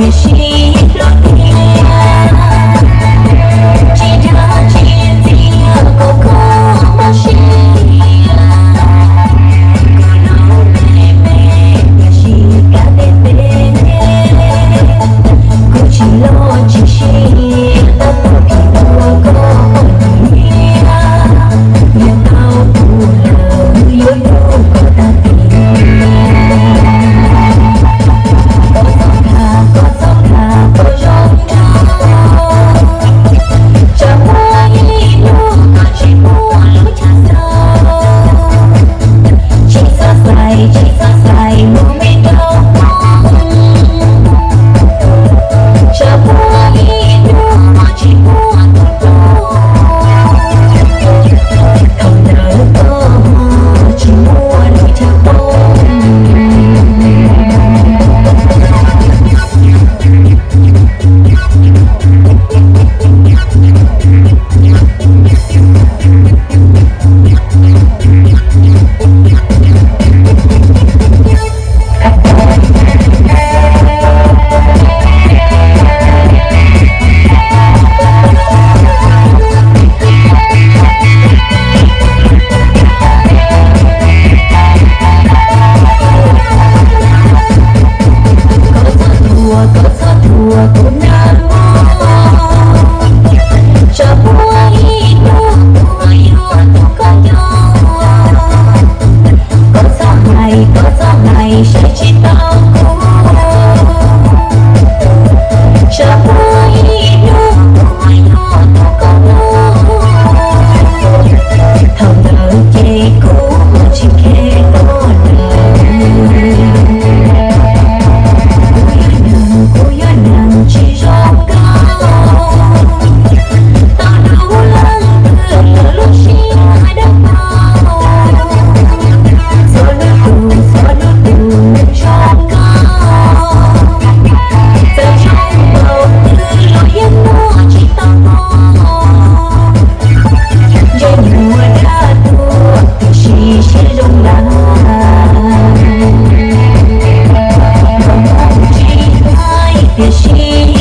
Tiam sis hluas tiag, tsis dag tsis txias kom koj mob siab. Koj los me me tiam sis kab teb teb, kuv tsis loj tsis sim, tau pom phim ua koj pom tus niam, yog tau kuv lawm yuav hlub koj tag tiag. Koj txhob tham, koj txhob tham, koj zoo nraug. Tsam muaj ib hnub koj tsis muaj lub chaw xaus, tsis txhob xaiv, tsis txhob xaiv mus me rau hmo. Tsam muaj ib hnub koj tsis muaj tus hlub, thaum ntawd koj tsis muaj lub chaw poob. Koj txhob thuam, koj txhob thuam kuv nawb. Tsam muaj ib hnub kuv yuav tus koj nco. Koj txhob hais, koj txhob hais saib tsis taus kuv. Tsam muaj ib hnub kuv yuav tus koj hlub, thaum ntawd ces kuv tsis khe koj lawm. Kuv yuav neeg, kuv yuav neeg tsis zoo nkauj, tau dub leej twg lawm lub siab dawb paug. Txhua lub tus, txhua lub tus neeg zoo nkauj, txawm zoo npaum twg los yeej muaj tsis tau hmo. Ntsej muag dab tuag tiam sis siab zoo lawm. Npau npau tsis hais tiam sis